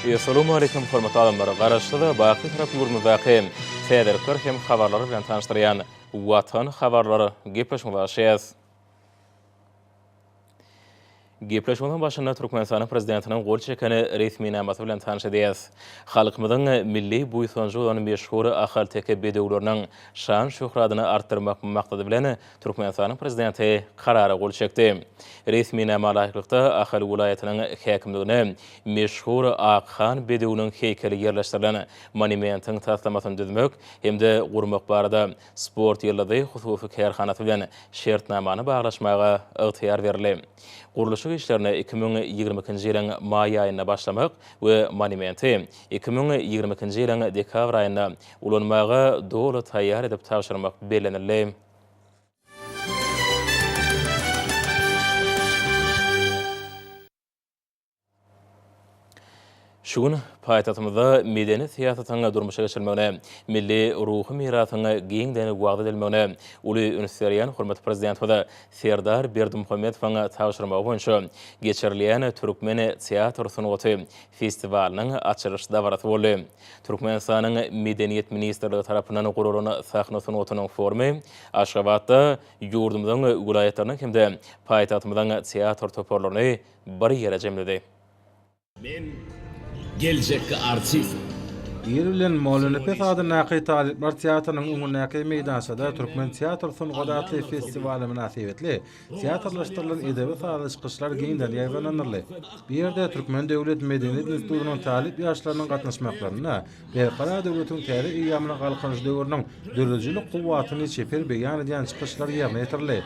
Essalawmaleýkim hormatly adamlar! Garaşsyz, baky Bitarap ýurdumyzdaky täzelikler hem habarlar bilen tanyşdyrýan Watan habarlar gepleşigimize başlaýarys. Gepleşigimiziň başynda Türkmenistanyň Prezidentiniň gol çeken resminamasy bilen tanyş edýäris. Halkymyzyň milli buýsanjy bolan meşhur ahalteke bedewleriniň şan-şöhradyny artdyrmak maksady bilen Türkmenistanyň Prezidenti Karara gol çekdi. Resminama laýyklykda, Ahal welaýatynyň häkimligine meşhur Akhan bedewiniň heýkeli ýerleşdirilen monumentiň taslamasyny düzmek hem-de gurmak barada Sport ýyldyzy hususy kärhanasy bilen şertnamany baglaşmaga ygtyýar berildi. Gurluşyk işlerine 2022-nji ýylyň maý aýynda başlamak we monumenti 2022-nji ýylyň dekabr aýynda ulanmaga doly taýýar edip tabşyrmak bellenildi. Şu gün paýtagtymyzda medeni syýasatyň durmuşa geçirilmegine, milli ruhy mirasyň giňden wagyz edilmegine uly üns berýän hormatly Prezidentimiz Serdar Berdimuhamedowyň tabşyrmagy boýunça geçirilýän Türkmen teatr sungaty festiwalynyň açylyş dabarasy boldy. Türkmenistanyň Medeniýet ministrligi tarapyndan guralan sahna sungatynyň forumy Aşgabatda ýurdumyzyň welaýatlarynyň hem-de paýtagtymyzyň teatr toparlaryny bir ýere jemledi. Men geljekki artist. Ir bilen Mollanepes adyndaky talyplar teatrynyň öňündäki meýdançada Türkmen teatr sungaty atly festiwaly mynasybetli teatrlaşdyrylan edebi-sazly çykyşlar giňden ýaýbaňlandyryldy. Bu ýerde Türkmen döwlet medeniýet institutynyň talyp ýaşlarynyň gatnaşmaklarynda Berkarar döwletiň täze eýýamynyň Galkynyş döwrüniň döredijilik kuwwatyny çeper beýan edýän çykyşlar ýerine ýetirildi.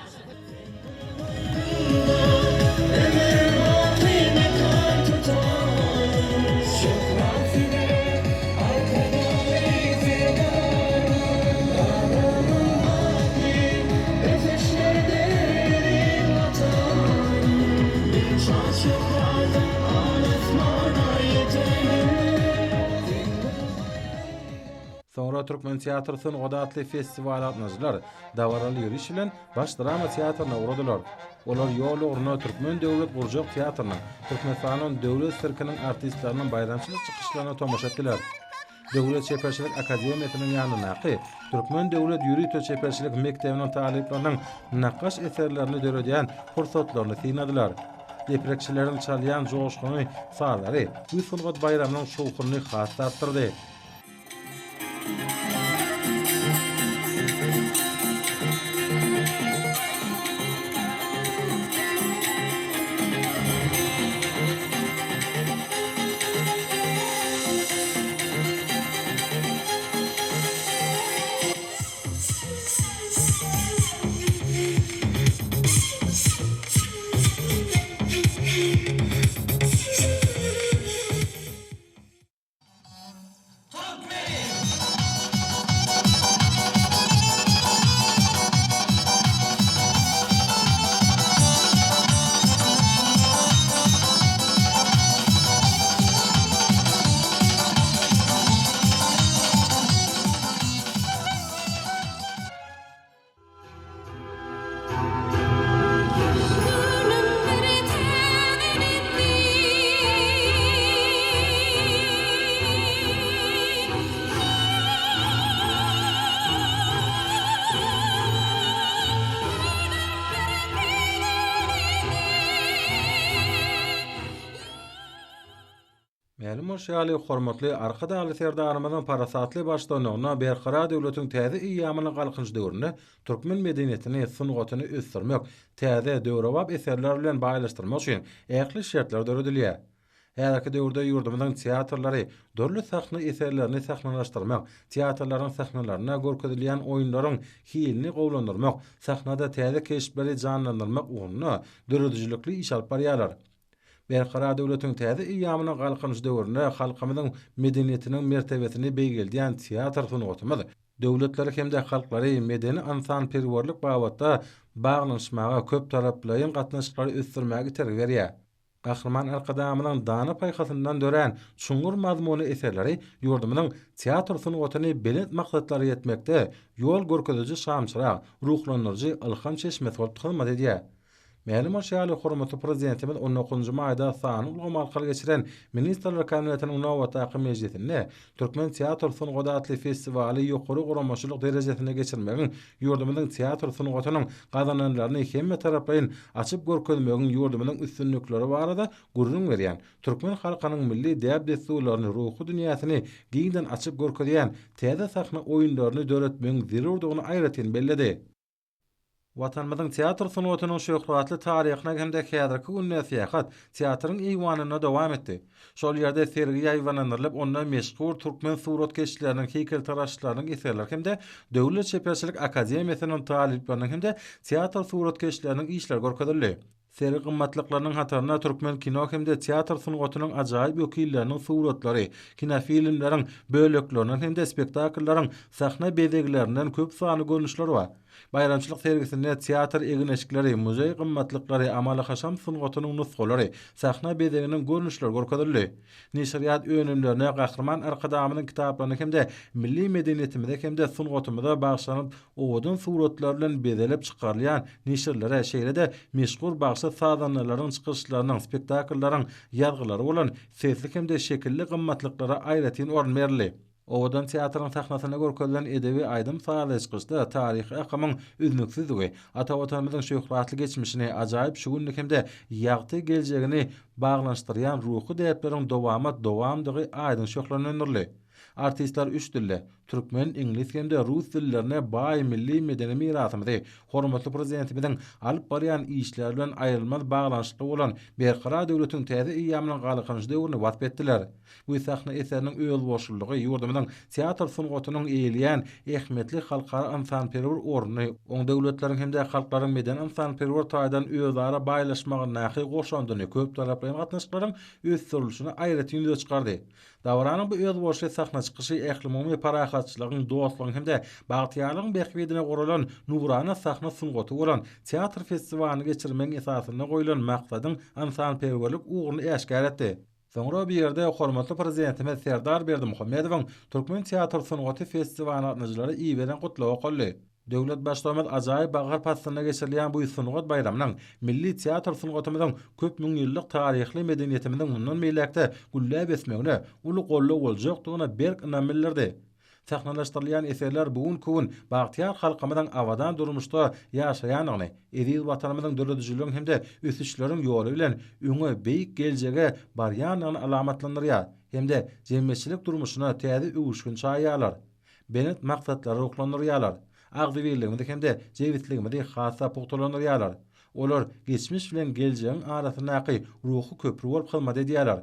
Soňra Türkmen teatr sungaty atly festiwala gatnaşyjylar dabaraly ýöriş bilen Baş drama teatryna ugradylar. Olar ýol ugruna Türkmen döwlet gurjak teatrynyň, Türkmenistanyň Döwlet sirkiniň artistleriniň baýramçylyk çykyşlaryna tomaşa etdiler. Döwlet çeperçilik akademiýasynyň ýanyndaky Türkmen döwlet ýörite çeperçilik mekdebiniň talyplarynyň nakgaş eserlerini döredýän pursatlaryny synladylar. Deprekçileriň çalýan joşgunly sazlary bu sungat baýramynyň şowhunyny has-da artdyrdy. Mälim bolşy ýaly, hormatly Arkadagly Serdarymyzyň parasatly baştutanlygynda Berkarar döwletiň täze eýýamynyň Galkynyş döwründe türkmen medeniýetini, sungatyny ösdürmek, täze, döwrebap eserler bilen baýlaşdyrmak üçin ähli şertler döredilýär. Häzirki döwürde ýurdumyzyň teatrlary dürli sahna eserlerini sahnalaşdyrmak, teatrlaryň sahnalarynda görkezilýän oýunlaryň hilini gowulandyrmak, sahnada täze keşpleri janlandyrmak ugrunda döredijilikli iş alyp barýarlar. Berkarar döwletiň täze eýýamynyň Galkynyş döwründe halkymyzyň medeniýetiniň mertebesini beýgeldýän teatr sungatymyz döwletleri hem-de halklary medeni-ynsanperwerlik babatda baglanyşmaga, köptaraplaýyn gatnaşyklary ösdürmäge itergi berýär. Gahryman Arkadagymyzyň dana paýhasyndan dörän çuňňur mazmunly eserleri ýurdumyzyň teatr sungatyny belent maksatlara ýetmekde ýol görkeziji şamçyrag, ruhlandyryjy ylham çeşmesi bolup hyzmat edýär. Mälim bolşy ýaly, hormatly Prezidentimiz on dokuzynjy maýda sanly ulgam arkaly geçiren Ministrler Kabinetiniň nobatdaky mejlisinde Türkmen teatr sungaty atly festiwaly ýokary guramaçylyk derejesinde geçirmegiň, ýurdumyzyň teatr sungatynyň gazananlaryny hemmetaraplaýyn açyp görkezmegiň ýurdumyzyň üstünlikleri barada gürrüň berýän, türkmen halkynyň milli däp-dessurlaryny, ruhy dünýäsini giňden açyp görkezýän täze sahna oýunlaryny döretmegiň zerurdygyny aýratyn belledi. Watanymyzyň teatr sungatynyň şöhratly taryhyna hem-de häzirki gününe syýahat teatryň eýwanynda dowam etdi. Şol ýerde sergi ýaýbaňlandyrylyp, onda meşhur türkmen suratkeşleriniň, heýkeltaraşlarynyň eserleri hem-de Döwlet çeperçilik akademiýasynyň talyplarynyň hem-de teatr suratkeşleriniň işleri görkezildi. Sergi gymmatlyklarynyň hatarynda türkmen kino hem-de teatr sungatynyň ajaýyp wekilleriniň suratlary, kinofilmleriň böleklerinden hem-de spektakllaryň sahna bezeglerinden köp sanly görnüşler bar. Baýramçylyk sergisinde teatr egin-eşikleri, muzeý gymmatlyklary, amaly-haşam sungatynyň nusgalary, sahna bezeginiň görnüşleri görkezildi. Neşirýat önümlerine Gahryman Arkadagymyzyň kitaplaryna hem-de milli medeniýetimize hem-de sungatymyza bagyşlanyp owadan suratlar bilen bezelip çykarylýan neşirlere, şeýle-de meşhur bagşy-sazandalaryň çykyşlarynyň, spektakllaryň ýazgylary bolan sesli hem-de şekilli gymmatlyklara aýratyn orun berildi. Owadan teatryň sahnasynda görkezilen edebi aýdym-sazly çykyşda taryhy akymyň üznüksizdigi, ata Watanymyzyň şöhratly geçmişini, ajaýyp şu gününi hem-de ýagty geljegini baglanyşdyrýan ruhy däpleriň dowamat-dowamdygy aýdyň şöhlenlendirildi. Artistler üç dilde, türkmen, iňlis hem-de rus dillerinde baý milli medeni mirasymyzy, hormatly Prezidentimiziň alyp barýan işleri bilen aýrylmaz baglanyşykly bolan Berkarar döwletiň täze eýýamynyň Galkynyşy döwrüni wasp etdiler. Bu sahna eseriniň özboluşlylygy ýurdumyzyň teatr sungatynyň eýeleýän ähmiýetli halkara ynsanperwer ornuny, oň döwletleriň hem-de halklaryň medeni-ynsanperwer taýdan özara baýlaşmagyndaky goşandyny, köptaraplaýyn gatnaşyklaryň ösdürilişini aýratyn ýüze çykardy. Dabaranyň bu özboluşly sahna çykyşy ählumumy parahatçylygyň, dostlugyň hem-de bagtyýarlygyň bähbidine guralan nurana sahna sungaty bolan teatr festiwalyny geçirmegiň esasynda goýlan maksadyň ynsanperwerlik ugruny äşgär etdi. Soňra bu ýerde hormatly Prezidentimiz Serdar Berdimuhamedowyň Türkmen teatr sungaty festiwalyna gatnaşyjylara iberen Gutlagy okaldy. Döwlet Baştutanymyz ajaýyp bahar paslynda geçirilýän bu sungat baýramynyň milli teatr sungatymyzyň köp müňýyllyk taryhly medeniýetimiziň mundan beýläk-de gülläp ösmegine uly goldaw boljakdygyna berk ynam bildirdi. Sahnalaşdyrylýan eserler bu günki gün bagtyýar halkymyzyň abadan durmuşda ýaşaýandygyny, eziz Watanymyzyň döredijiligiň hem-de ösüşleriň ýoly bilen öňe, beýik geljege barýandygyny alamatlandyrýar hem-de jemgyýetçilik durmuşyna täze öwüşgin çaýýarlar. Belent maksatlara ruhlandyrýarlar. Agzybirligimizi hem-de jebisligimizi has-da pugtalandyrýarlar. Olar geçmiş bilen geljegiň arasyndaky ruhy köpri bolup hyzmat edýärler.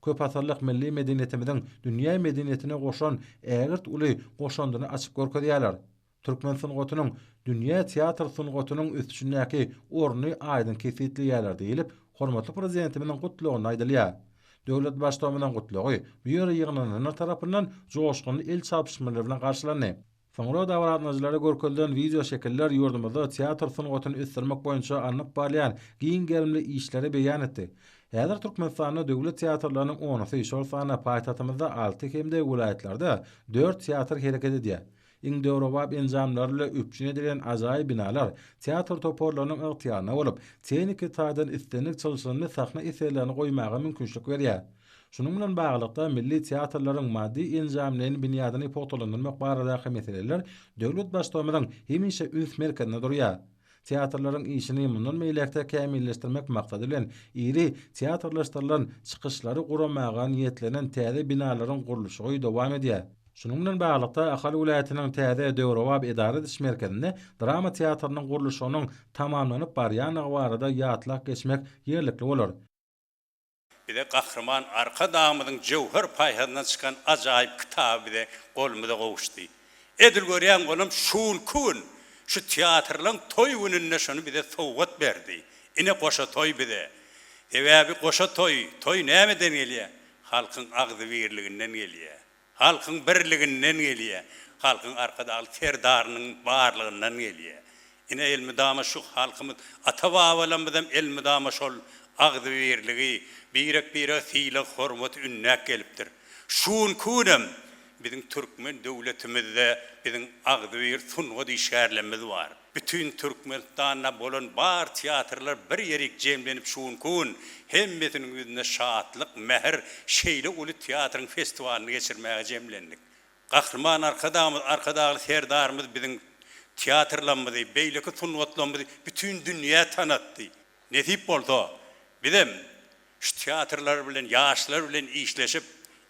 Köpasyrlyk milli medeniýetimiziň dünýä medeniýetine goşan ägirt uly goşandyny açyp görkezýärler. Türkmen sungatynyň dünýä teatr sungatynyň ösüşindäki ornuny aýdyň kesgitleýärler diýlip, hormatly Prezidentimiziň Gutlagynda aýdylýar. Döwlet Baştutanymyzyň Gutlagy bu ýere ýygnananlar tarapyndan joşgunly el çarpyşmalar bilen garşylandy. Soňra dabara gatnaşyjylara görkezilen wideoşekiller ýurdumyzda teatr sungatyny ösdürmek boýunça alnyp barylýan giň gerimli işleri beýan etdi. Häzir Türkmenistanda döwlet teatrlarynyň onusy, şol sanda paýtagtymyzda alty hem-de welaýatlarda dört teatr hereket edýär. Iň döwrebap enjamlar bilen üpjün edilen ajaýyp binalar teatr toparlarynyň ygtyýarynda bolup, tehniki taýdan islendik çylşyrymly sahna eserlerini goýmaga mümkinçilik berýär. Şunuň bilen baglylykda, milli teatrlaryň maddy-enjamlaýyn binýadyny pugtalandyrmak baradaky meseleler döwlet Baştutanymyzyň hemişe üns merkezinde durýar. Teatrlaryň işini mundan beýläk-de kämilleşdirmek maksady bilen, iri teatrlaşdyrylan çykyşlary guramaga niýetlenen täze binalaryň gurluşygy dowam edýär. Şunuň bilen baglylykda, Ahal welaýatynyň täze döwrebap edara ediş merkezinde drama teatrynyň gurluşygynyň tamamlanyp barýandygy barada ýatlap geçmek ýerlikli bolar. Bize Gahryman Arkadagymyzyň jöwher paýhasyndan çykan ajaýyp kitaby bize golumyza gowuşdy. Edil görýäň olam şu günki gün şu teatrlaň toý gününde şony bize sowgat berdi. Ine goşa toý bize. Sebäbi goşa toý, toý nämeden gelýär? Halkyň agzybirliginden gelýär. Halkyň birliginden gelýär. Halkyň Arkadagly Serdarynyň barlygyndan gelýär. Ine, elmydama şu halkymyz, ata-babalarymyzam elmydama şol agzybirligi, birek-birege sylag-hormaty ündäp gelipdir. Şu günki günem biziň türkmen döwletimizde biziň agzybir sungat işgärlerimiz bar. Bütin Türkmenistanda bolan bar teatrlar bir ýerik jemlenip şu günki gün hemmesiniň ýüzünde şatlyk, mähir şeýle uly teatryň festiwalyny geçirmäge jemlendik. Gahryman Arkadagymyz, Arkadagly Serdarymyz biziň teatrlarymyzy, beýleki sungatlarymyzy bütin dünýä tanatdy. Nesip bolsa, bizem şu teatrlar bilen, ýaşlar bilen işleşip,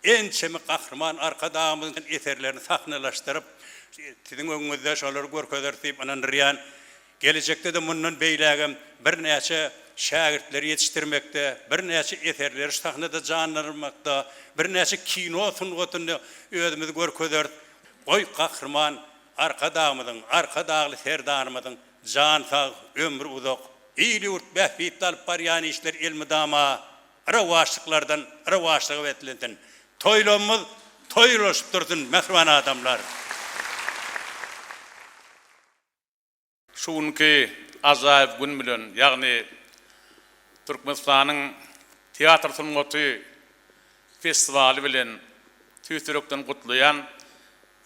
ençeme Gahryman Arkadagymyzyň eserlerini sahnalaşdyryp, siziň öňüňizde şolary görkezeris diýip ynandyrýan. Gelejekde-de mundan beýlägem birnäçe şägirtleri ýetişdirmekde, birnäçe eserleri şu sahnada janlandyrmakda, birnäçe kino sungatynda özümizi görkezeris. Goý, Gahryman Arkadagymyzyň, Arkadagly Serdarymyzyň jany sag, ömri uzak, il-ýurt bähbitli alyp barýan işleri elmydama rowaçlyklardan rowaçlyga beslensin. Toýlamyz toý ulaşyp dursun, mähriban adamlar! Şu günki ajaýyp gün bilen, ýagny Türkmenistanyň teatr sungaty festiwaly bilen tüýs ýürekden gutlaýan.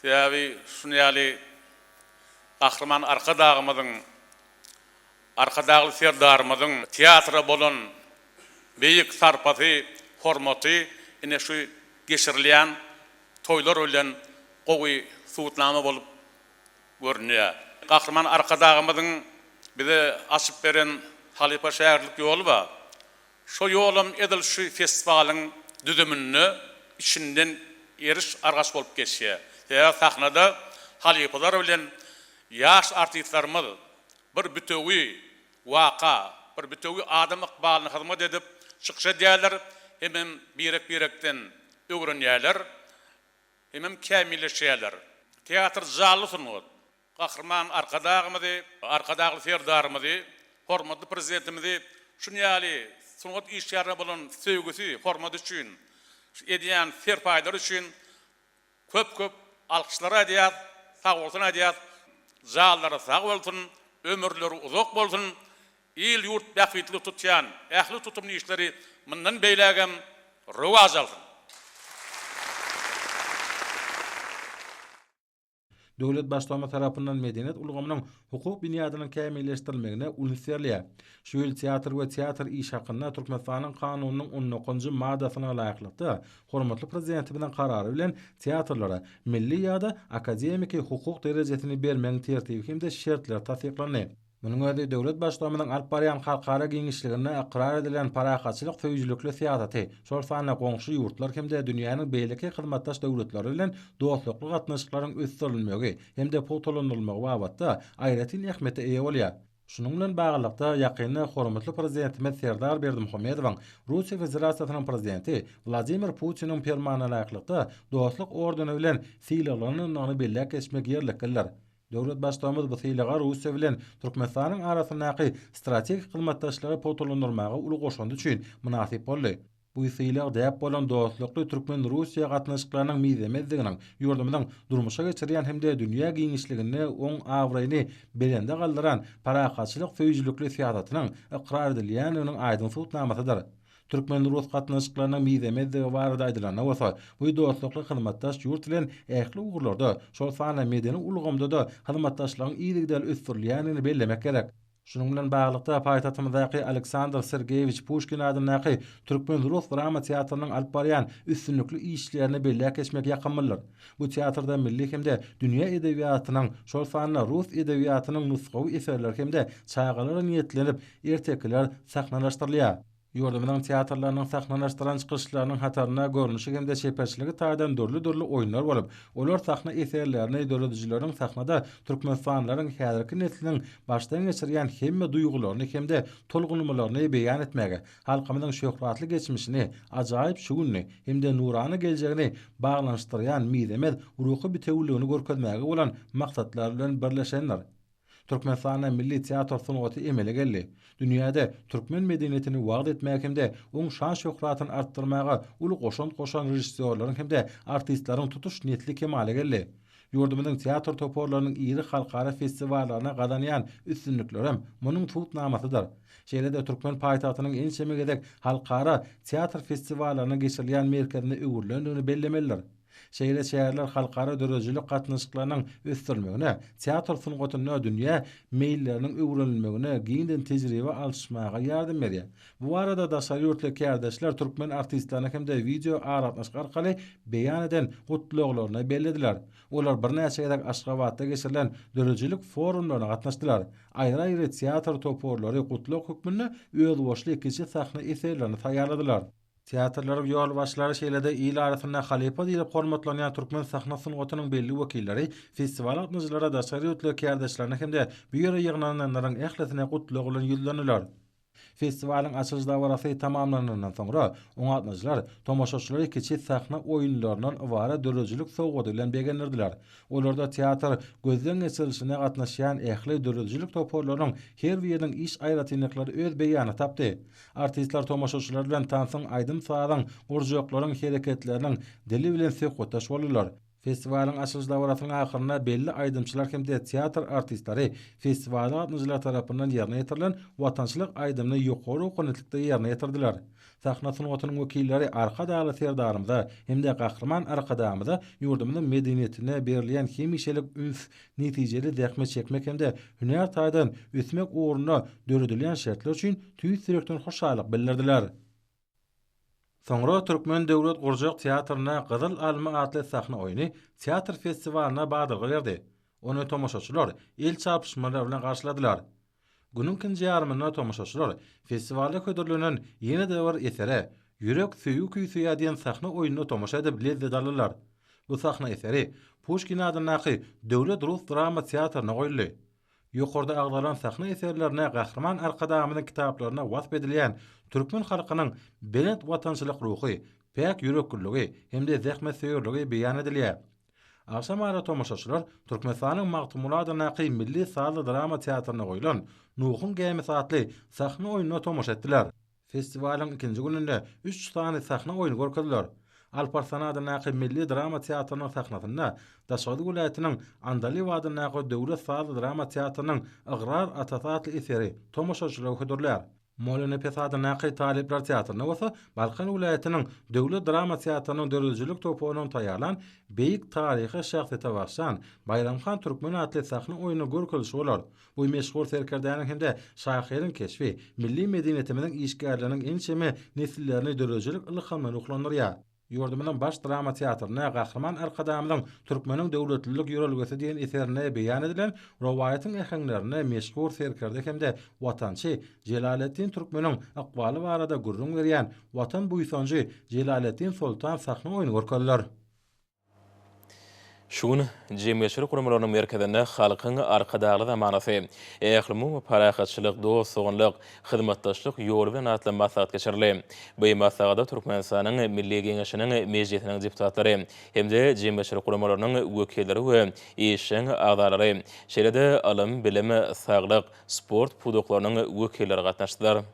Sebäbi şuny ýaly Gahryman Arkadagymyzyň, Arkadagly Serdarymyzyň teatra bolan beýik sarpasy, hormaty ine şu geçirilýän toýlar bilen gowy subutnama bolup görünýär. Gahryman Arkadagymyzyň bize açyp beren halypa-şägirtlik ýoly bar. Şo ýolam edil şu festiwalyň düzüminde içinden eriş-argaç bolup geçýär. Sebäbi sahnada halypalar bilen ýaş artistlerimiz bir bütewi waka, bir bütewi adam ykbalyna hyzmat edip çykyş edýärler hemem birek-birekden öwrenýärler. Hemem kämilleşýärler. Teatr janly sungat. Gahryman Arkadagymyzy, Arkadagly Serdarymyzy, hormatly Prezidentimizi şuny ýaly sungat işgärine bolan söýgüsi, hormaty üçin, şu edýän serpaýlary üçin köp-köp alkyşlar aýdýas, sagbolsun aýdýas. Janlary sag bolsun, ömürleri uzak bolsun, Il-ýurt bähbitli tutýan ähli tutumly işleri mundan beýlägem rowaç alsyn! Döwlet Baştutanymyz tarapyndan medeniýet ulgamynyň hukuk binýadynyň kämilleşdirilmegine uly üns berilýär. Şu ýyl Teatr we teatr işi hakynda Türkmenistanyň Kanunynyň on dokuzynjy maddasyna laýyklykda, hormatly Prezidentimiziň Karary bilen teatrlara milli ýa-da akademiki hukuk derejesini bermegiň tertibi hem-de şertleri tassyklandy. Munuň özi döwlet Baştutanymyzyň alyp barýan halkara giňişliginde ykrar edilen parahatçylyk söýüjilikli syýasaty, şol sanda goňşy ýurtlar hem-de dünýäniň beýleki hyzmatdaş döwletleri bilen dostlukly gatnaşyklaryň ösdürilmegi hem-de pugtalandyrylmagy babatda aýratyn ähmiýete eýe bolýar. Şunuň bilen baglylykda, ýakynda hormatly Prezidentimiz Serdar Berdimuhamedowyň Russiýa Federasiýasynyň Prezidenti Wladimir Putiniň Permanyna laýyklykda Dostluk ordeni bilen sylaglanandygyny belläp geçmek ýerliklidir. Döwlet Baştutanymyz bu sylaga Russiýa bilen Türkmenistanyň arasyndaky strategik hyzmatdaşlygy pugtalandyrmaga uly goşandy üçin mynasyp boldy. Bu sylag däp bolan dostlukly türkmen-russiýa gatnaşyklarynyň mizemezdiginiň, ýurdumyzyň durmuşa geçirýän hem-de dünýä giňişliginde oň abraýyny belende galdyran parahatçylyk söýüjilikli syýasatynyň ykrar edilýändiginiň aýdyň subutnamasydyr. Türkmen-rus gatnaşyklarynyň mizemezdigi barada aýdylanda bolsa, bu dostlukly hyzmatdaş ýurt bilen ähli ugurlarda, şol sanda medeni ulgamda-da hyzmatdaşlygyň yzygiderli ösdürilýändigini bellemek gerek. Şunuň bilen baglylykda, paýtagtymyzdaky Aleksandr Sergeýewiç Puşkin adyndaky Türkmen-rus drama teatrynyň alyp barýan üstünlikli işlerini belläp geçmek ýakymlydyr. Bu teatrda milli hem-de dünýä edebiýatynyň, şol sanda rus edebiýatynyň nusgawy eserleri hem-de çagalara niýetlenip ertekiler sahnalaşdyrylýar. Ýurdumyzyň teatrlarynyň sahnalaşdyran çykyşlarynyň hatarynda görnüşi hem-de çeperçiligi taýdan dürli-dürli oýunlar bolup, olar sahna eserlerini döredijileriň sahnada türkmenistanlylaryň häzirki nesliniň başdan geçirýän hemme duýgularyny hem-de tolgunmalaryny beýan etmäge, halkymyzyň şöhratly geçmişini, ajaýyp şu gününi hem-de nurana geljegini baglanyşdyrýan mizemez ruhy bitewüligini görkezmäge bolan maksatlar bilen birleşendir. Türkmenistanda milli teatr sungaty emele geldi. Dünýäde türkmen medeniýetini wagyz etmäge hem-de oň şan-şöhratyny artdyrmaga uly goşant goşan režissýorlaryň hem-de artistleriň tutuş nesli kemala geldi. Ýurdumyzyň teatr toparlarynyň iri halkara festiwallarynda gazanýan üstünliklerem munuň subutnamasydyr. Şeýle-de türkmen paýtagtynyň ençeme gezek halkara teatr festiwallarynyň geçirilýän merkezine öwrülendigini bellemelidir. Şeýle çäreler halkara döredijilik gatnaşyklarynyň ösdürilmegine, teatr sungatynda dünýä meýilleriniň öwrenilmegine, giňden tejribe alyşmaga ýardam berýär. Bu barada daşary ýurtly kärdeşler türkmen artistlerine hem-de wideo aragatnaşyk arkaly beýan eden gutlaglaryny bellediler. Olar birnäçe gezek Aşgabatda geçirilen döredijilik forumlaryna gatnaşdylar. Aýry-aýry teatr toparlary gutlag hökmünde özboluşly kiçi sahna eserlerini taýýarladylar. Teatrlaryň ýolbaşçylary şeýle-de il arasynda halypa diýlip hormatlanýan türkmen sahna sungatynyň belli wekilleri festiwala gatnaşyjylara daşary ýurtly kärdeşlerine hem-de bu ýere ýygnananlaryň ählisine gutlag bilen ýüzlendiler. Festiwalyň açylyş dabarasy tamamlanandan soňra, oňa gatnaşyjylar tomaşaçylary kiçi sahna oýunlaryndan ybarat döredijilik sowgady bilen begendirdiler. Olarda teatr gözden geçirilişine gatnaşýan ähli döredijilik toparlarynyň her biriniň iş aýratynlyklary öz beýanyny tapdy. Artistler tomaşaçylar bilen tansyň, aýdym-sazyň, gurjaklaryň hereketleriniň dili bilen söhbetdeş boldular. Festiwalyň açylyş dabarasynyň ahyrynda belli aýdymçylar hem-de teatr artistleri festiwala gatnaşyjylar tarapyndan ýerine ýetirilen watançylyk aýdymyny ýokary ruhubelentlikde ýerine ýetirdiler. Sahna sungatynyň wekilleri Arkadagly Serdarymyza hem-de Gahryman Arkadagymyza ýurdumyzyň medeniýetine berilýän hemişelik üns, netijeli zähmet çekmek hem-de hünär taýdan ösmek ugrunda döredilýän şertler üçin tüýs ýürekden hoşallyk bildirdiler. Soňra Türkmen döwlet gurjak teatrynda Gyzyl alma atly sahna oýny teatr festiwalyna badalga berdi. Ony tomaşaçylar el çarpyşmalar bilen garşyladylar. Günüň ikinji ýarymynda tomaşaçylar festiwalda hödürlenen ýene-de bir esere, Ýürek söýgi küýseýär diýen sahna oýnuna tomaşa edip lezzet aldylar. Bu sahna eseri Puşkin adyndaky Döwlet rus drama teatrynda goýuldy. Ýokarda agzalan sahna eserlerinde Gahryman Arkadagymyzyň kitaplarynda wasp edilýän türkmen halkynyň belent watançylyk ruhy, päk ýürekliligi hem-de zähmetsöýerligi beýan edilýär. Agşamara tomaşaçylar Türkmenistanyň Magtymguly adyndaky milli sazly-drama teatrynda goýlan Nuhuň gämisi atly sahna oýnuna tomaşa etdiler. Festiwalyň ikinji gününde üç sany sahna oýny görkeziler. Alparslan adyndaky milli drama teatrynyň sahnasynda Daşoguz welaýatynyň Andalyp adyndaky döwlet sazly-drama teatrynyň Ygrar atasy atly eseri tomaşaçylara hödürlär. Mollanepes adyndaky talyplar teatrynda bolsa Balkan welaýatynyň Döwlet drama teatrynyň döredijilik toparynyň taýýarlan beýik taryhy şahsyýete bagyşlan Baýram han Türkmen atly sahna oýnunyň görkezilişi bolar. Bu meşhur serkerdäniň hem-de şahyryň keşbi milli medeniýetimiziň işgärleriniň ençeme nesillerini döredijilik ylhamyna ruhlandyrýar. Ýurdumyzyň Baş drama teatrynda Gahryman Arkadagymyzyň Türkmeniň döwletlilik ýörelgesi diýen eserinde beýan edilen rowaýatyň äheňlerinde meşhur serkerde hem-de watançy Jelaleddin Türkmeniň ykbaly barada gürrüň berýän Watan buýsanjy Jelaleddin Soltan sahna oýny görkeziler. Şu gün Jemgyýetçilik guramalarynyň merkezinde Halkyň Arkadagly zamanasy, ählumumy parahatçylyk, dost-doganlyk, hyzmatdaşlyk ýoly bilen atly maslahat geçirildi. Bu maslahata Türkmenistanyň Milli Geňeşiniň Mejlisiniň deputatlary hem-de jemgyýetçilik guramalarynyň wekilleri we işjeň agzalary, şeýle-de ylym, bilim, saglyk, sport pudaklarynyň wekilleri gatnaşdylar.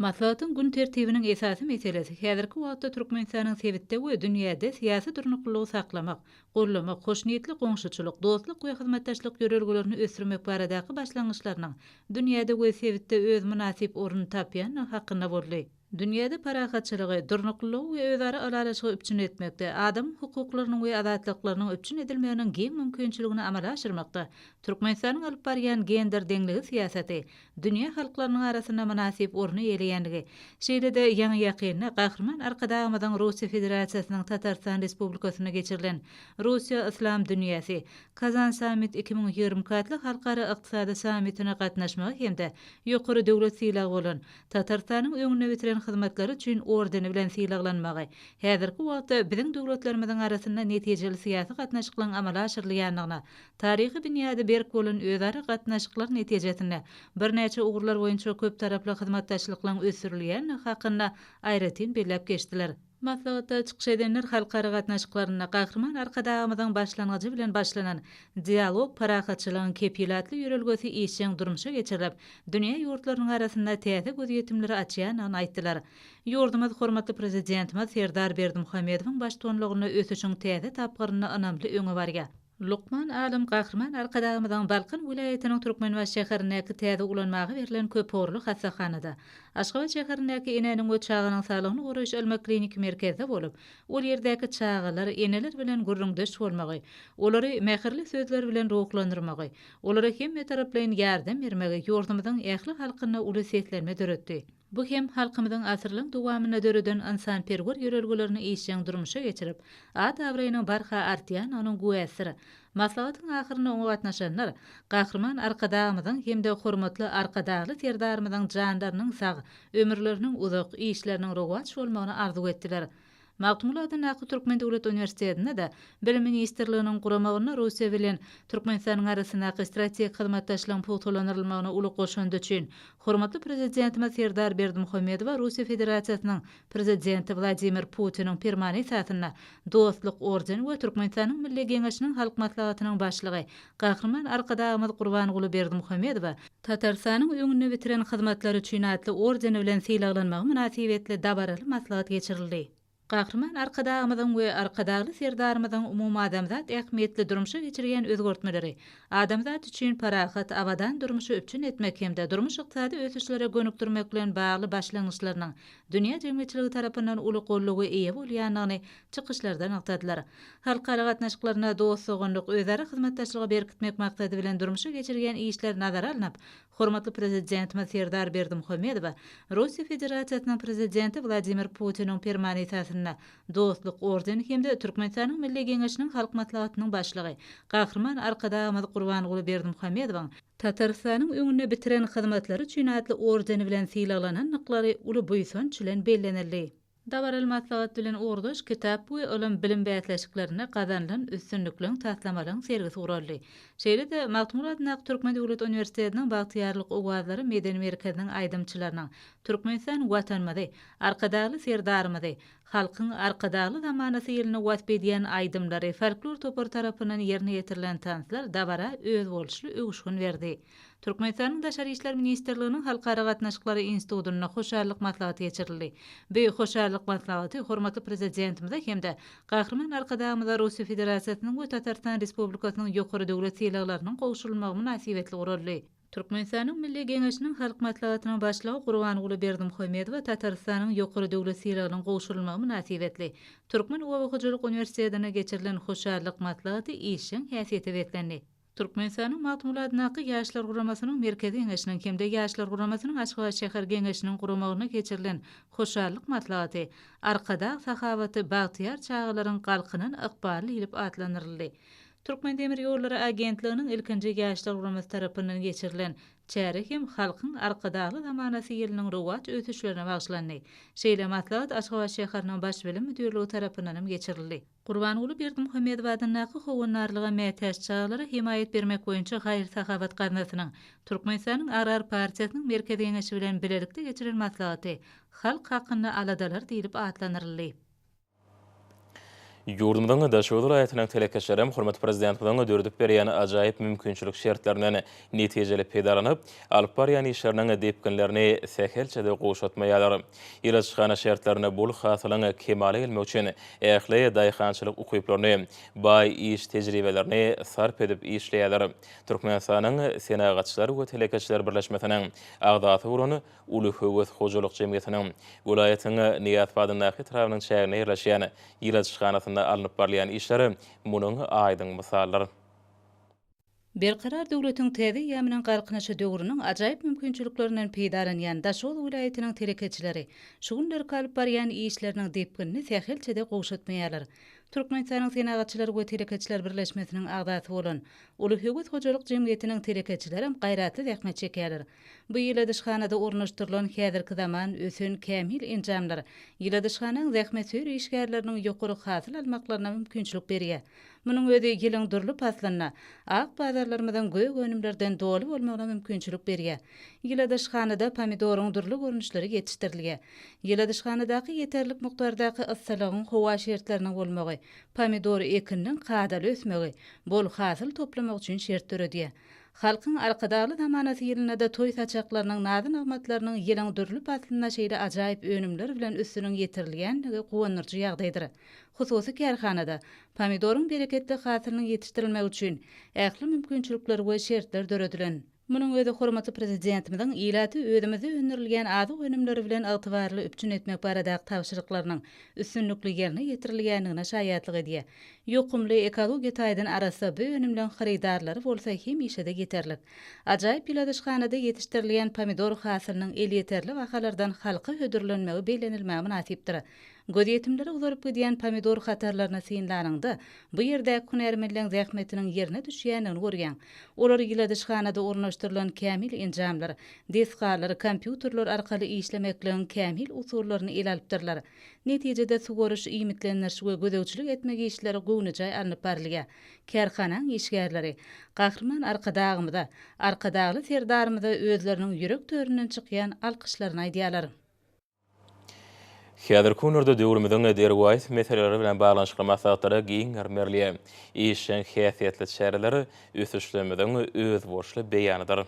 Maslahatyň gün tertibiniň esasy meselesi häzirki wagtda Türkmenistanyň sebitde we dünýäde syýasy durnuklylygy saklamak, goldamak, hoşniýetli goňşuçylyk, dostluk we hyzmatdaşlyk ýörelgelerini ösdürmek baradaky başlangyçlarynyň dünýäde we sebitde öz mynasyp ornuny tapýandygy hakynda boldy. Dünýäde parahatçylygy, durnuklylygy we özara ylalaşygy üpjün etmekde, adam hukuklarynyň we azatlyklarynyň üpjün edilmeginiň giň mümkinçiligini amala aşyrmakda Türkmenistanyň alyp barýan gender deňligi syýasaty dünýä halklarynyň arasynda mynasyp orny eýeleýändigi, şeýle-de ýaňy-ýakynda Gahryman Arkadagymyzyň Russiýa Federasiýasynyň Tatarystan Respublikasynda geçirilen Russiýa-Yslam dünýäsi, KazanSummit 2022 atly halkara ykdysady sammitine gatnaşmagy hem-de ýokary döwlet sylagy bolan Tatarystanyň öňünde bitiren hyzmatlary üçin ordeni bilen sylaglanmagy, häzirki wagtda biziň döwletlerimiziň arasynda netijeli syýasy gatnaşyklaryň amala aşyrylýandygyna, taryhy binýady berk bolan özara gatnaşyklar netijesinde birnäçe ugurlar boýunça köptaraply hyzmatdaşlyklaryň ösdürilýändigi hakynda aýratyn belläp geçdiler. Maslahatda çykyş edenler halkara gatnaşyklarynda Gahryman Arkadagymyzyň başlangyjy bilen başlanan Dialog, parahatçylygyň kepili atly ýörelgesi işjeň durmuşa geçirilip, dünýä ýurtlarynyň arasynda täze gözýetimleri açýandygyny aýtdylar. Ýurdumyz hormatly Prezidentimiz Serdar Berdimuhamedowyň baştutanlygynda ösüşiň täze tapgyrynda ynamly öňe barýar. Lukman alym Gahryman Arkadagymyzyň Balkan welaýatynyň Türkmenbaşy şäherindäki täze ulanmaga berlen köpugurly hassahanada, Aşgabat şäherindäki Enäniň we çaganyň saglygyny goraýyş ylmy-kliniki merkezde bolup, ol ýerdäki çagalar, eneler bilen gürrüňdeş bolmagy, olary mähirli sözler bilen ruhlandyrmagy, olara hemmetaraplaýyn ýardam bermegi ýurdumyzyň ähli halkynda uly seslenme döretdi. Bu hem halkymyzyň asyrlaryň dowamynda döreden ynsanperwer ýörelgelerini işjeň durmuşa geçirip, at-abraýynyň barha artýandygynyň güwäsidir. Maslahatyň ahyrynda oňa gatnaşanlar Gahryman Arkadagymyzyň hem-de hormatly Arkadagly Serdarymyzyň janlarynyň sag, ömürleriniň uzak, işleriniň rowaç bolmagyny arzuw etdiler. Magtymguly adyndaky Türkmen döwlet uniwersitetinde-de Bilim ministrliginiň guramagynda Russiýa bilen Türkmenistanyň arasyndaky strategik hyzmatdaşlygyň pugtalandyrylmagyna uly goşandy üçin hormatly Prezidentimiz Serdar Berdimuhamedowa Russiýa Federasiýasynyň Prezidenti Wladimir Putiniň Permany esasynda Dostluk ordeni we Türkmenistanyň Milli Geňeşiniň Halk Maslahatynyň Başlygy Gahryman Arkadagymyz Gurbanguly Berdimuhamedowa Tatarystanyň öňünde bitiren hyzmatlary üçin atly ordeni bilen sylaglanmagy mynasybetli dabaraly maslahat geçirildi. Gahryman Arkadagymyzyň we Arkadagly Serdarymyzyň umumadamzat ähmiýetli durmuşa geçirýän özgertmeleri, adamzat üçin parahat, abadan durmuşy üpjün etmek hem-de durmuş-ykdysady ösüşlere gönükdirmek bilen bagly başlangyçlarynyň dünýä jemgyýetçiligi tarapyndan uly goldawa eýe bolýandygyny çykyşlarda nygtadylar. Halkara gatnaşyklarynda dost-doganlyk, özara hyzmatdaşlygy berkitmek maksady bilen durmuşa geçirilýän işler nazara alnyp, hormatly Prezidentimiz Serdar Berdimuhamedowa Russiýa Federasiýasynyň Prezidenti Wladimir Putiniň Permany esasynda Dostluk ordeni hem-de Türkmenistanyň Milli Geňeşiniň Halk Maslahatynyň Başlygy Gahryman Arkadagymyz Gurbanguly Berdimuhamedowyň Tatarystanyň öňünde bitiren hyzmatlary üçin atly ordeni bilen sylaglanandyklary uly buýsanç bilen bellenildi. Dabaraly maslahat bilen ugurdaş kitap we ylym-bilim bäsleşiklerinde gazanylan üstünlikleň, taslamalaryň sergisi guraldy. Şeýle-de, Magtymguly adyndaky Türkmen döwlet uniwersitetiniň Bagtyýarlyk owazlary medeni merkeziniň aýdymçylarynyň Türkmenistan Watanymyzy, Arkadagly Serdarymyzy, Halkyň Arkadagly zamanasy ýylyny wasp edýän aýdymlary, folklor topary tarapyndan ýerine ýetirilen tanslar dabara özboluşly öwüşgin berdi. Türkmenistanyň Daşary işler ministrliginiň Halkara gatnaşyklary institutynda hoşallyk maslahaty geçirildi. Bu hoşallyk maslahaty hormatly Prezidentimize hem-de Gahryman Arkadagymyza Russiýa Federasiýasynyň we Tatarystan Respublikasynyň ýokary döwlet sylaglarynyň gowşurylmagy mynasybetli guraldy. Türkmenistanyň Milli Geňeşiniň Halk Maslahatynyň Başlygy Gurbanguly Berdimuhamedowa Tatarystanyň ýokary döwlet sylagynyň gowşurylmagy mynasybetli Türkmen oba hojalyk uniwersitetinde geçirilen hoşallyk maslahaty işjeň häsiýete beslendi. Türkmenistanyň Magtymguly adyndaky Ýaşlar guramasynyň Merkezi Geňeşiniň hem-de Ýaşlar guramasynyň Aşgabat şäher Geňeşiniň guramagynda geçirilen hoşallyk maslahaty Arkadag sahawaty bagtyýar çagalaryň galkynan ykbaly diýlip atlandyryldy. Türkmendemirýollary agentliginiň ilkinji Ýaşlar guramasy tarapyndan geçirilen çäre hem Halkyň Arkadagly zamanasy ýylynyň rowaç ösüşlerine bagyşlandy. Şeýle maslahat Aşgabat şäheriniň Baş bilim müdirligi tarapyndan hem geçirildi. Gurbanguly Berdimuhamedow adyndaky Howandarlyga mätäç çagalara hemaýat bermek boýunça haýyr-sahawat gaznasynyň Türkmenistanyň Agrar partiýasynyň Merkezi Geňeşi bilen bilelikde geçiren maslahaty Halk hakynda aladalar diýlip atlandyryldy. Ýurdumyzyň Daşoguz welaýatynyň telekeçileri hem hormatly Prezidentimiziň döredip berýän ajaýyp mümkinçilik şertlerinden netijeli peýdalanyp, alyp barýan işleriniň depginlerini sähelçe-de gowşatmaýarlar. Ýyladyşhana şertlerinde bol hasylyň kemala gelmegi üçin ähli daýhançylyk ukyplaryny, baý iş tejribelerini sarp edip işleýärler. Türkmenistanyň Senagatçylar we telekeçiler birleşmesiniň agzasy bolan Uly höwes hojalyk jemgyýetiniň welaýatyň Nyýazow adyndaky etrabynyň çäginde ýerleşýän ýyladyşhanasynda alnyp barylýan işler munuň aýdyň mysalydyr. Berkarar döwletiň täze eýýamynyň Galkynyşy döwrüniň ajaýyp mümkinçiliklerinden peýdalanýan Daşoguz welaýatynyň telekeçileri şu günlerki alyp barýan işleriniň depginini sähelçe-de gowşatmaýarlar. Türkmenistanyň Senagatçylar we telekeçiler birleşmesiniň agzasy bolan Uly höwes hojalyk jemgyýetiniň telekeçilerem gaýratly zähmet çekýärler. Bu ýyladyşhanada ornaşdyrylan häzirki zaman ösen kämil enjamlar ýyladyşhanaň zähmetsöýer işgärleriniň ýokary hasyl almaklaryna mümkinçilik berýär. Munuň özi ýylyň dürli paslynda ak bazarlarymyzyň gök önümlerden doly bolmagyna mümkinçilik berýär. Ýyladyşhanada pomidoryň dürli görnüşleri ýetişdirilýär. Ýyladyşhanadaky ýeterlik mukdardaky yssylygyň howa şertleriniň bolmagy, pomidor ekininiň kadaly ösmegi, bol hasyl toplamak üçin şert döredýär. Halkyň Arkadagly zamanasy ýylynda-da toý saçaklarynyň nazy-nygmatlarynyň ýylyň dürli paslynda şeýle ajaýyp önümler bilen üstüniň ýetirilýändigi guwandyryjy ýagdaýdyr. Hususy kärhanada pomidoryň bereketli hasylynyň ýetişdirilmegi üçin ähli mümkinçilikler we şertler döredilen. Munuň özi hormatly Prezidentimiziň ilaty özümizde öndürilýän azyk önümleri bilen ygtybarly üpjün etmek baradaky tabşyryklarynyň üstünlikli ýerine ýetirilýändigine şaýatlyk edýär. Ýokumly, ekologiýa taýdan arassa bu önümleň hyrydarlary bolsa hemişe-de ýeterlik. Ajaýyp ýyladyşhanada ýetişdirilýän pomidor hasylynyň elýeterli bahalardan halka hödürlenmegi bellenilmäge mynasypdyr. Gözýetimlere uzalyp gidýän pomidor hatarlaryny synlanyňda, bu ýerdäki hünärmenleň zähmetiniň ýerine düşýändigini görýäň. Olar ýyladyşhanada ornaşdyrylan kämil enjamlar, desgalar, kompýuterler arkaly işlemekligiň kämil usullaryny ele alypdyrlar. Netijede suwaryş, iýmitlendiriş we gözegçilik etmek işleri göwnejaý alnyp barylýar. Kärhanaň işgärleri Gahryman Arkadagymyza, Arkadagly Serdarymyza özleriniň ýürek töründen çykýan alkyşlaryny aýdýarlar. Häzirki günlerde döwrümiziň derwaýys meseleleri bilen baglanyşykly maslahatlara giň gerim berilýär. Işjeň häsiýetli çäreler ösüşlerimiziň özboluşly beýanydyr.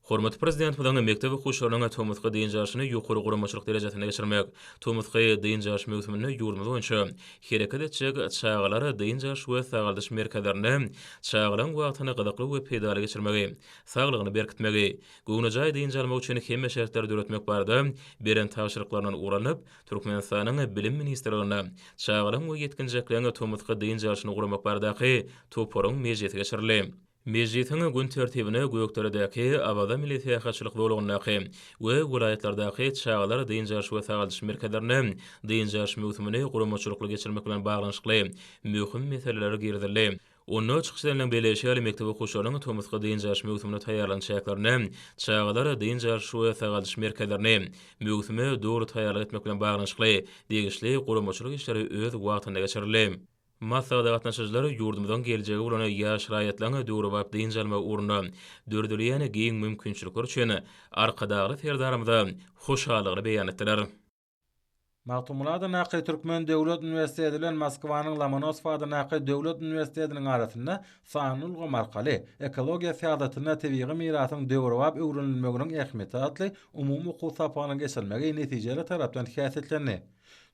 Hormatly Prezidentimiziň mekdep okuwçylarynyň tomusky dynç alşyny ýokary guramaçylyk derejesinde geçirmek, tomusky dynç alyş möwsüminde ýurdumyz boýunça hereket etjek çagalar dynç alyş we sagaldyş merkezlerinde çagalaryň wagtyny gyzykly we peýdaly geçirmegi, saglygyny berkitmegi, göwnejaý dynç almagy üçin hemme şertleri döretmek barada beren tabşyryklaryndan ugur alnyp, Türkmenistanyň Bilim ministrliginde çagalaryň we ýetginjekleriň tomusky dynç alşyny guramak baradaky toparyň mejlisi geçirildi. Mejlisiň gün tertibine Gökderedäki, Awaza milli syýahatçylyk zolagyndaky we welaýatlardaky çagalar dynç alyş we sagaldyş merkezlerinde dynç alyş möwsümini guramaçylykly geçirmek bilen baglanyşykly möhüm meseleler girizildi. Onda çykyş edenleriň belleýşi ýaly, mekdep okuwçylarynyň tomusky dynç alyş möwsümine taýýarlygyň çäklerinde çagalar dynç alyş we sagaldyş merkezlerini möwsüme doly taýýarlyk etmek bilen baglanyşykly degişli guramaçylyk işleri öz wagtynda geçirildi. Maslahata gatnaşyjylar ýurdumyzyň geljegi bolan ýaş raýatlaryň döwrebap dynç almagy ugrunda döredilýän giň mümkinçilikler üçin Arkadagly Serdarymyza hoşallygyny beýan etdiler. Magtymguly adyndaky Türkmen döwlet uniwersiteti bilen Moskwanyň Lomonosow adyndaky döwlet uniwersitetiniň arasynda Sanly ulgam arkaly ekologiýa syýasatynda tebigy mirasyň döwrebap öwrenilmeginiň ähmiýeti atly umumy okuw sapagynyň geçirilmegi netijeli tarapdan häsiýetlendi.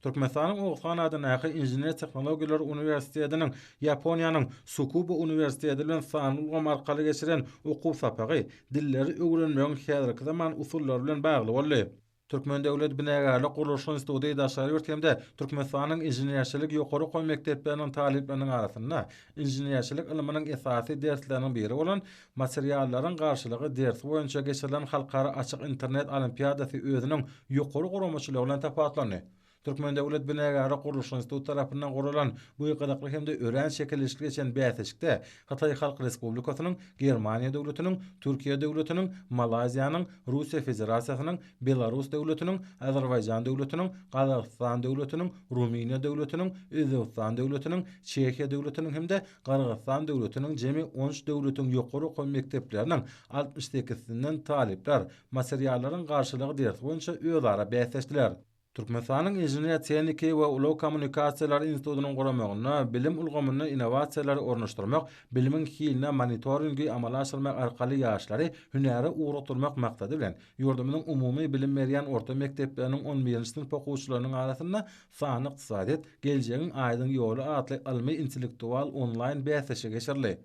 Türkmenistanyň Oguzhan adyndaky Inžener-tehnologiýalar uniwersitetiniň Ýaponiýanyň Sukuba uniwersiteti bilen sanly ulgam arkaly geçiren okuw sapagy dilleri öwrenmegiň häzirki zaman usullary bilen bagly boldy. Türkmen döwlet binagärlik gurluşyk instituty daşary ýurt hem-de Türkmenistanyň inženerçilik ýokary okuw mekdepleriniň talyplarynyň arasynda inženerçilik ylmynyň esasy dersleriniň biri bolan Materiallaryň garşylygy dersi boýunça geçirilen halkara açyk internet olimpiadasy özüniň ýokary guramaçylygy bilen tapawutlandy. Türkmen döwlet binagärlik gurluşyk instituty tarapyndan guralan bu gyzykly hem-de örän çekeleşikli geçen bäsleşikde Hytaý Halk Respublikasynyň, Germaniýa döwletiniň, Türkiýe döwletiniň, Malaýziýanyň, Russiýa Federasiýasynyň, Belarus döwletiniň, Azerbaýjan döwletiniň, Gazagystan döwletiniň, Rumyniýa döwletiniň, Özbegistan döwletiniň, Çehiýa döwletiniň hem-de Gyrgyzystan döwletiniň jemi on üç döwletiň ýokary okuw mekdepleriniň 68-sinden talyplar materiallaryň garşylygy dersi boýunça özara bäsleşdiler. Türkmenistanyň Inžener-tehniki we ulag kommunikasiýalary institutynyň guramagynda bilim ulgamynda innowasiýalary ornaşdyrmak, bilimiň hiline monitoringi amala aşyrmak arkaly ýaşlary hünäre ugrukdyrmak maksady bilen, ýurdumyzyň umumy bilim berýän orta mekdepleriniň on birinji synp okuwçylarynyň arasynda Sanly ykdysadyýet, geljegiň aýdyň ýoly atly ylmy-intellektual onlaýn bäsleşigi geçirildi.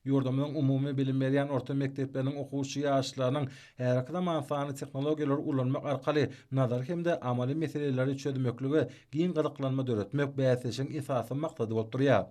Ýurdumyzyň umumy bilim berýän orta mekdepleriniň okuwçy ýaşlarynyň häzirki zaman sanly tehnologiýalary ulanmak arkaly nazary hem-de amaly meseleleri çözmeklige giň gyzyklanma döretmek bäsleşigiň esasy maksady bolup durýar.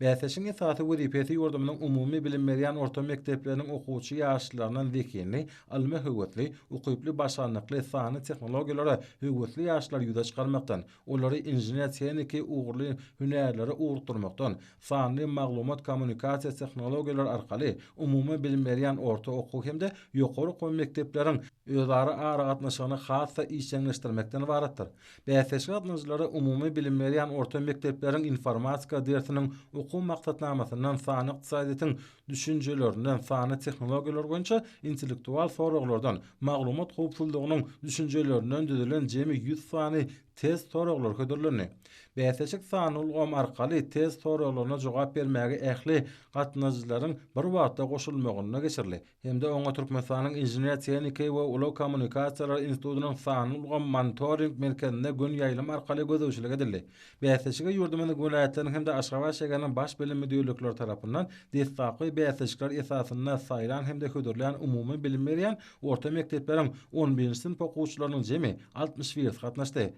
Bäsleşigiň esasy wezipesi ýurdumyzyň umumy bilim berýän orta mekdepleriniň okuwçy ýaşlaryndan zehinli, ylma höwesli, ukyply, başarnykly, sanly tehnologiýalara höwesli ýaşlary ýüze çykarmakdan, olary inžener-tehniki ugurly hünärlere ugrukdyrmakdan, sanly maglumat-kommunikasiýa tehnologiýalary arkaly umumy bilim berýän orta okuw hem-de ýokary okuw mekdepleriň özara aragatnaşygyny has-da işjeňleşdirmekden ybaratdyr. Bäsleşige gatnaşyjylara umumy bilim berýän orta mekdepleriň informatika dersiniň okuw maksatnamasyndan sanly ykdysadyýetiň. düşünjelerinden, sanly tehnologiýalar boýunça intellektual soraglardan, maglumat howpsuzlygynyň düşünjelerinden düzülen jemi 100 sany test soraglary hödürlendi. Bäsleşik sanly ulgam arkaly test soraglaryna jogap bermäge ähli gatnaşyjylaryň bir wagtda goşulmagynda geçirildi hem-de oňa Türkmenistanyň Inžener-tehniki we ulag kommunikasiýalary institutynyň sanly ulgam monitoring merkezinde göni ýaýlym arkaly gözegçilik edildi. Bäsleşige ýurdumyzyň welaýatlarynyň hem-de Aşgabat şägeriniň Baş bilim müdirlikleri tarapyndan deslapky bäsleşikler esasynda saýlan hem-de hödürlän umumy bilim berýän orta mekdepleriň on birinji synp okuwçylarynyň jemi altmyş birisi gatnaşdy.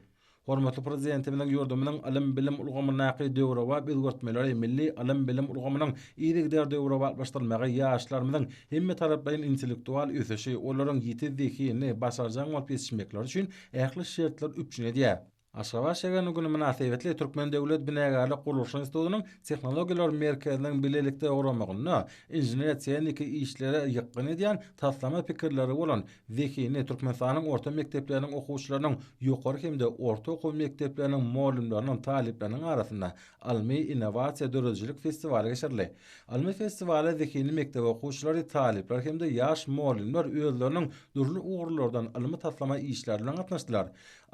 Hormatly Prezidentimiziň ýurdumyzyň ylym-bilim ulgamyndaky döwrebap özgertmeleri, milli ylym-bilim ulgamynyň yzygider döwrebaplaşdyrylmagy ýaşlarymyzyň hemmetaraplaýyn intellektual ösüşi, olaryň ýiti zehinli, başarjaň bolup ýetişmekleri üçin ähli şertleri üpjün edýär. Aşgabat şäheriniň güni mynasybetli Türkmen döwlet binagärlik-gurluşyk institutynyň Tehnologiýalar merkeziniň bilelikde guramagynda inžener-tehniki işlere ýykgyn edýän taslama pikirleri bolan zehinli Türkmenistanyň orta mekdepleriniň okuwçylarynyň ýokary hem-de orta okuw mekdepleriniň mugallymlarynyň talyplarynyň arasynda ylmy innowasiýa döredijilik festiwaly geçirildi. Ylmy festiwala zehinli mekdep okuwçylary, talyplar hem-de ýaş mugallymlar özleriniň dürli ugurlardan ylmy taslama işleri bilen gatnaşdylar.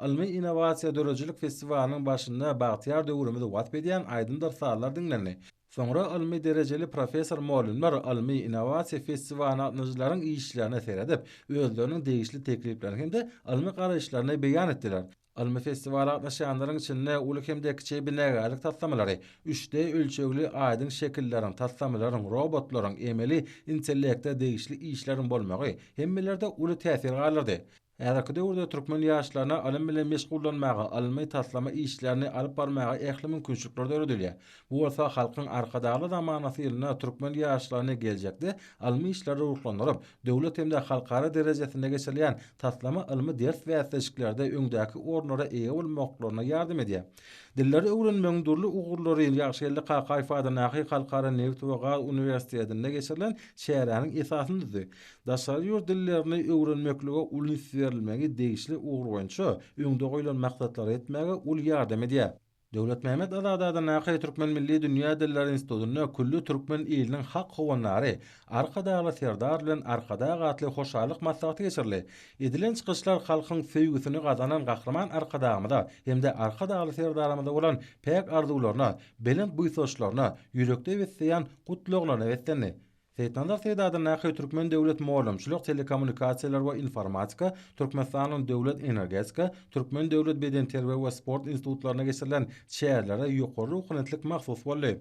Ylmy innowasiýa döredijilik festiwalynyň barşynda bagtyýar döwrümizi wasp edýän aýdymdyr sazlar diňlendi. Soňra ylmy derejeli professor-mugallymlar ylmy-innowasiýa festiwalyna gatnaşyjylaryň işlerine seredip, özleriniň degişli tekliplerini hem-de ylmy garaýyşlaryny beýan etdiler. Ylmy festiwala gatnaşýanlaryň içinde uly hem-de kiçi binagärlik taslamalary, üç D ölçegli aýdyň şekilleriň, taslamalaryň, robotlaryň, emeli intellekte degişli işleriň bolmagy hemmelerde uly täsir galdyrdy. Häzirki döwürde türkmen ýaşlaryna ylym bilen meşgullanmaga, ylmy taslama işlerini alyp barmaga ähli mümkinçilikler döredilýär. Bu bolsa Halkyň Arkadagly zamanasy ýylynda türkmen ýaşlaryny geljekde ylmy işlere ruhlandyryp, döwlet hem-de halkara derejesinde geçirilýän taslama ylmy ders bäsleşiklerde öňdäki orunlara eýe bolmaklaryna ýardam edýär. Dilleri öwrenmegiň dürli ugurlary Ýagşygeldi Kakaýew adyndaky Halkara nebit we gaz uniwersitetinde geçirilen çäräniň esasyny düzdi. Daşary ýurt dillerini öwrenmeklige uly üns berilmegi degişli ugur boýunça öňde goýlan maksatlara ýetmäge uly ýardam edýär. Döwletmämmet Azady adyndaky Türkmen milli dünýä dilleri institutynda külli türkmen iliniň hak howandary Arkadagly Serdar bilen Arkadag atly hoşallyk maslahaty geçirildi. Edilen çykyşlar halkyň söýgüsini gazanan Gahryman Arkadagymyza hem-de Arkadagly Serdarymyza bolan päk arzuwlaryna, belent buýsançlaryna, ýürekde besleýän gutlaglaryna beslendi. Seýitnazar Seýit adyndaky Türkmen döwlet mugallymçylyk, telekommunikasiýalar we informatika, Türkmenistanyň döwlet energetika, Türkmen döwlet bedenterbiýe we sport institutlarynda geçirilen çärelere ýokary ruhubelentlik mahsus boldy.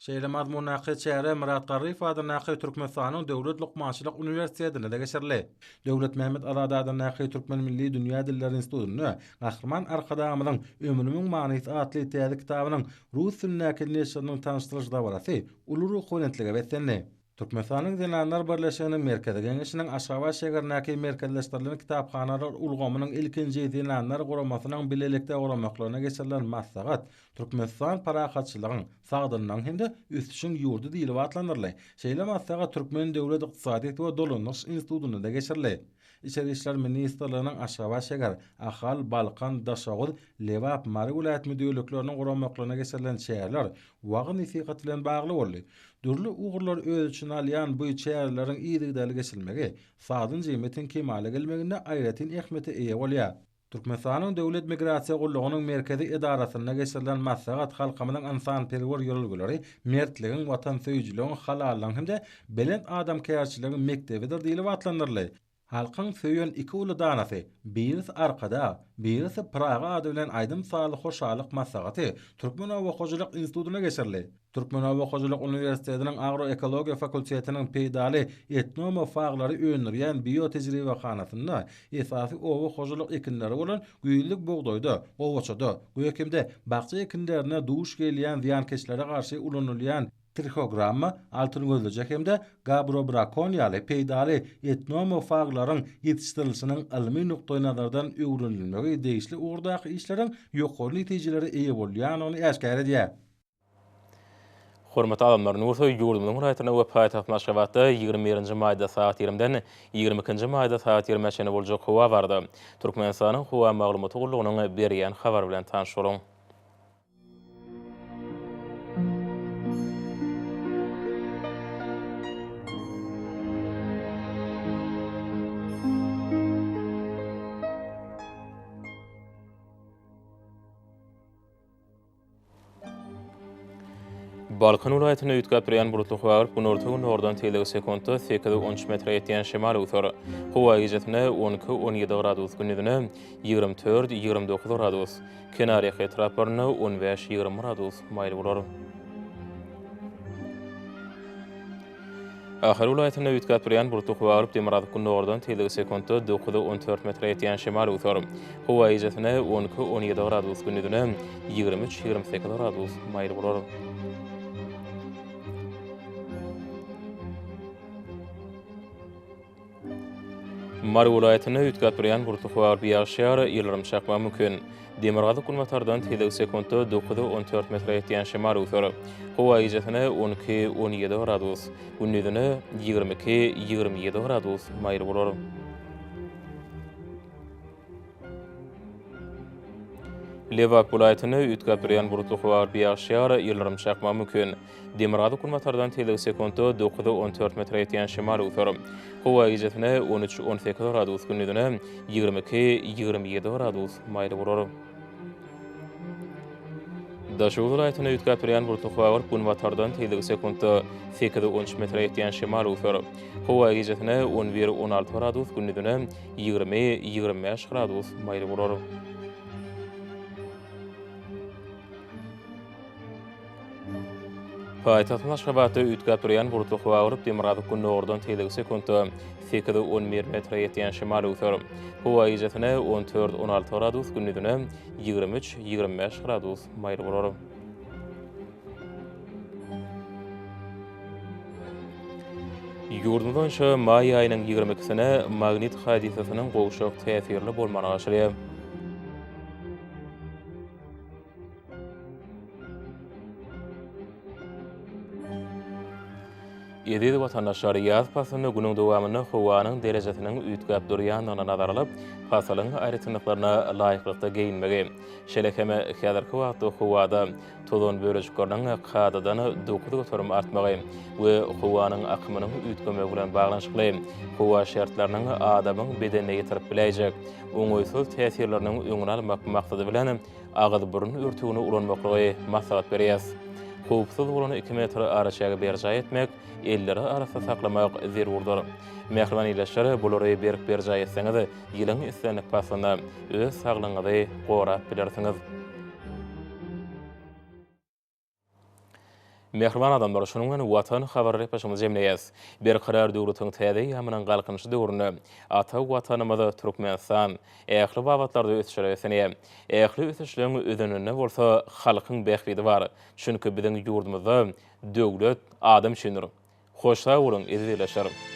Şeýle mazmundaky çäre Myrat Garryýew adyndaky Türkmenistanyň Döwlet lukmançylyk uniwersitetinde-de geçirildi. Döwletmämmet Azady adyndaky Türkmen milli dünýä dilleri institutynda Gahryman Arkadagymyzyň Ömrümiň manysy atly täze kitabynyň rus dilindäki neşiriniň tanyşdyrylyş dabarasy uly ruhubelentlige beslendi. Türkmenistanyň Zenanlar birleşiginiň Merkezi Geňeşiniň Aşgabat şägerindäki Merkezleşdirilen kitaphanalar ulgamynyň ilkinji Zenanlar guramasynyň bilelikde guramaklaryna geçirilen maslahat Türkmenistan parahatçylygyň, sagdynlygyň hem-de ösüşiň ýurdy diýlip atlandyryldy. Şeýle maslahat Türkmen döwlet ykdysadyýet we dolandyryş institutynda-da geçirildi. Içeri işler ministrliginiň Aşgabat şäger, Ahal, Balkan, Daşoguz, Lebap, Mary welaýat müdirlikleriniň guramaklarynda geçirilen çäreler wagyz-nesihat bilen bagly boldy. Dürli ugurlary öz içine alýan bu çäreleriň yzygiderli geçirilmegi sagdyn jemgyýetiň kemala gelmeginde aýratyn ähmiýete eýe bolýar. Türkmenistanyň Döwlet migrasiýa gullugynyň merkezi edarasynda geçirilen maslahat halkymyzyň ynsanperwer ýörelgeleri mertligiň, watansöýüjiligiň, halallygyň hem-de belent adamkärçiligiň mekdebidir diýlip atlandyryldy. Halkyň söýen iki uly danasy, birisi Arkadag, birisi Pyragy ady bilen aýdym-sazly hoşallyk maslahaty Türkmen oba hojalyk institutynda geçirildi. Türkmen oba hojalyk uniwersitetiniň agroekologiýa fakultetiniň peýdaly etnomofaglary öndürýän biotejribehanasynda esasy oba hojalyk ekinleri bolan güýzlük bugdaýda, gowaçada, gök hem-de bakja ekinlerinde duş gelýän zyýankeşlere garşy ulanylýan trihogramma, altyngözlüje hem-de gabrobrakon ýaly peýdaly etnomofaglaryň ýetişdirilişiniň ylmy nukdaýnazardan öwrenilmegi degişli ugurdaky işleriň ýokary netijelere eýe bolýandygyny äşgär edýär. Hormatly adamlar, indi bolsa ýurdumyzyň welaýatlarynda we paýtagtymyz Aşgabatda 21-nji maýda sagat ýigrimden 22-nji maýda sagat ýigrimä çenli boljak howa barada Türkmenistanyň Howa maglumaty gullugynyň berýän habary bilen tanyş boluň. Balkan welaýatynda üýtgäp durýan bulutly howa bolup, günorta-gündogardan tizligi sekuntda sekiz-on üç metre ýetýän şemal öwser. Howa gijesine on iki-on ýedi gradus, gündizine 24, 29 gradus, kenarýaka etraplarynda on bäş, 20 gradus maýyl bolar. Ahal welaýatynda üýtgäp durýan bulutly howa bolup, demirgazyk-gündogardan tizligi sekuntda 9-14 metre ýetýän şemal öwser. Howa gijesine on iki-on ýedi gradus, gündizine 23, 28 gradus maýyl bolar. Mary welaýatynda üýtgäp durýan bulutly howa bolup ýagyş ýagar, ýyldyrym çakmagy mümkin. Demirgazyk-günbatardan tizligi sekuntda 9-14 metre ýetýän şemal öwser. Howa gijesine 12, 17 gradus, gündizine 22, 27 gradus maýyl bolar. Lebap welaýatynda üýtgäp durýan bulutly howa bolup ýagyş ýagar, ýyldyrym çakmagy mümkin. Demirgazyk-günbatardan tizligi sekuntda 9-14 metre ýetýän şemal öwser. Howa gijesine 13-18 gradus, gündizine 22-27 gradus maýyl bolar. Daşoguz welaýatynda üýtgäp durýan bulutly howa bolup, günbatardan tizligi sekuntda 8-13 metre ýetýän şemal öwser. Howa gijesine 11-16 gradus, gündizine 20-25 gradus maýyl bolar. Paýtagtymyz Aşgabatda üýtgäp durýan bulutly howa bolup, demirgazyk-gündogardan tizligi sekuntda 8-11 metre ýetýän şemal öwser. Howa gijesine 14-16 gradus, gündizine 23-25 gradus maýyl bolar. Ýurdumyz boýunça maý aýynyň 22-sine magnit hadysasynyň gowşak täsirli bolmagyna garaşylýar. Eziz watandaşlar, ýaz paslynda günüň dowamynda howanyň derejesiniň üýtgäp durýandygyny nazara alyp, pasylyň aýratynlyklaryna laýyklykda geýinmegi, şeýle hem häzirki wagtda howada tozan bölejikleriniň kadadan 9% artmagy we howanyň akymynyň üýtgemegi bilen baglanyşykly howa şertleriniň adamyň bedenine ýetirip biläýjek oňaýsyz täsirleriniň öňüni almak maksady bilen agyz-burun örtügini ulanmaklygy maslahat berýäs. Howpsuz bolan iki metr araçägi berjaý etmek, elleri arassa saklamak zerurdyr. Mähriban ildeşler, bulary berk berjaý etseňiz, ýylyň islendik paslynda öz saglygyňyzy gorap bilersiňiz. Mähriban adamlar, şunuň bilen Watan habar gepleşigimizi jemleýäs. Berkarar döwletiň täze eýýamynyň Galkynyşy döwründe ata Watanymyz Türkmenistan ähli babatlarda ösüşlere beslenýär. Ähli ösüşleň özeninde bolsa halkyň bähbidi bar. Çünki biziň ýurdumyzda döwlet adam üçindir. Hoş sag boluň, eziz ildeşler!